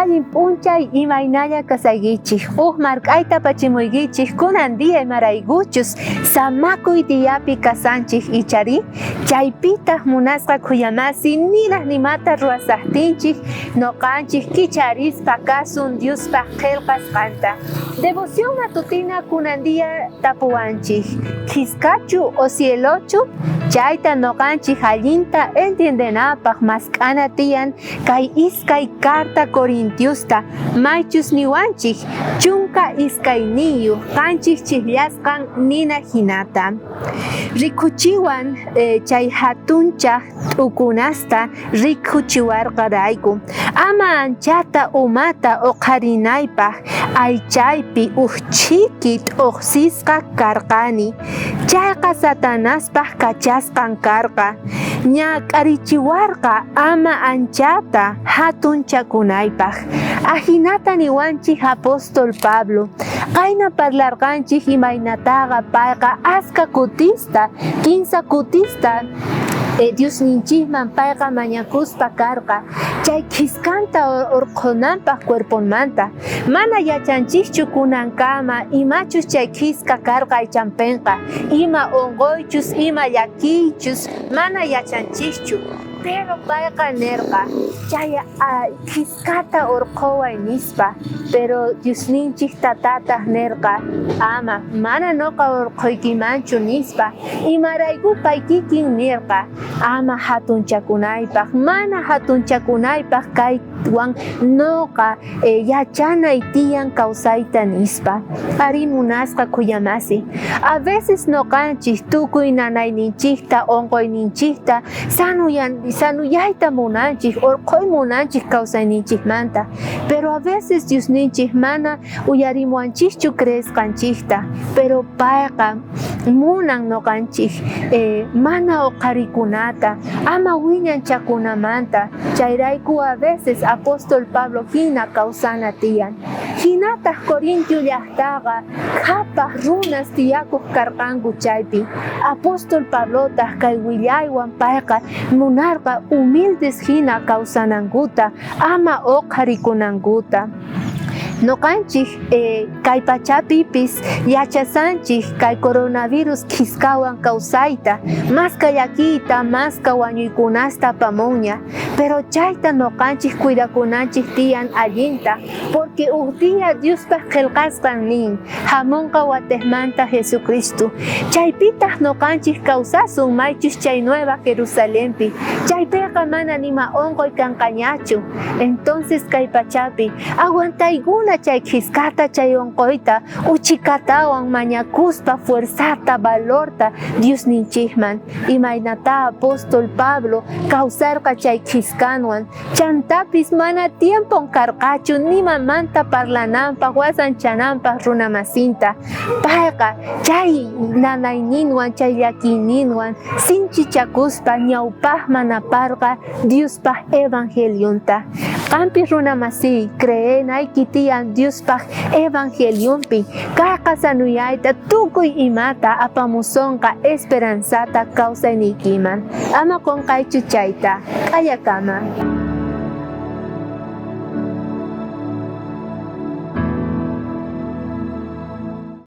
Allin p'unchay imaynalla kasaykichej. Uj mark'ayta apachimuykichej kunan día imaraykuchus samakuy diapi kasanchej icharí? Chaypitaj munasqa khuyamasi niraj nimata ruwasajtinchej noqanchej kicharispa kasun Diospaj qhelqasqanta. Devoción matutina kunan día tapuwanchej, Khiskachu o cielochu? Chayta noqanchej allinta entiendenapaj mask'ana tiyan kay iskay carta Corintiosta maychus niwanchej 12 qanchis chijllasqan nina jinata. Rikuchiwan chay jatunchaj t'ukunasta rikuchiwarqarayku, ama anchata umata oqharinaypaj aychaypi uj chhiki t'ojsisqa karqani. Chayqa Satanaspaj kachasqan karqa, ñak'arichiwarqa ama anchata jatunchakunaypaj. Ajinata niwanchej apóstol Pablo. Qayna parlarqanchej imaynataqa payqa aska kutista, kinsa kutista Diosninchejman payqa mañakuspa karqa chay khiskanta orqhonanpaj cuerponmanta. Mana yachanchejchu kunankama imachus chay khiska karqa aychanpenqa, ima onqoychus, ima llakiychus, mana yachanchejchu. Pero payqa nerqa, Chay khiskata orqhoway, nispa. Pero Diosninchej Tatataj nerqa, Ama, mana noqa orqhoykimanchu, nispa. Imaraykú pay kikin nerqa, Ama jatunchakunaypaj, mana jatunchakunaypaj kaywan noqa yachanay tiyan kawsayta, nispa. Arí, munasqa khuyamasi, a veces noqanchej tukuy nanayninchejta, onqoyninchejta sanuyayta munanchej, orqhoy munanchej kawsayninchejmanta. Pero a veces Diosninchej mana uyarimuwanchejchu creesqanchejta, pero payqa munan noqanchej mana oqharikunata, ama wiñanchakunamanta. Chayrayku a veces apóstol Pablo jina kawsana tiyan. Jinataj Corintio llajtaqa qhapaj runas tiyakoj karqanku chaypi. Apóstol Pablotaj kay willaywan payqa munarqa humildes jina kawsanankuta, ama oqharikunankuta. Noqanchej kay pachapipis yachasanchej kay coronavirus khiskawan kawsayta, maska llakiyta, maska wañuykunasta apamunña. Pero chayta noqanchej cuidakunanchej tiyan allinta, porque uj día Diospaj qhelqasqan nin, jamonqa watejmanta Jesucristo. Chaypitaj noqanchej kawsasun maychus chay Nueva Jerusalenpi. Chaypeqa mana nima onqoy kanqañachu. Entonces kay pachapi aguantaykuna chay khiskata, chay onqoyta, uchikatawan mañakuspa fuerzata, valorta Diosninchejman. Imaynatá apóstol Pablo kawsarqa chay khiskanwan, chantapis mana tiempon karqachu nimamanta parlananpaj, wasanchananpaj runamasinta. Payqa chay nanayninwan, chay llakiyninwan sinchichakuspa ñawpajman aparqa Diospaj evangelionta. Qanpis runamasiy, creenayki tiyan Diospaj evangelionpi. Kayqa sanuyayta tukuy imata apamusonqa esperanzata kawsayniykiman. Ama qonqaychu chayta. K'ayakama.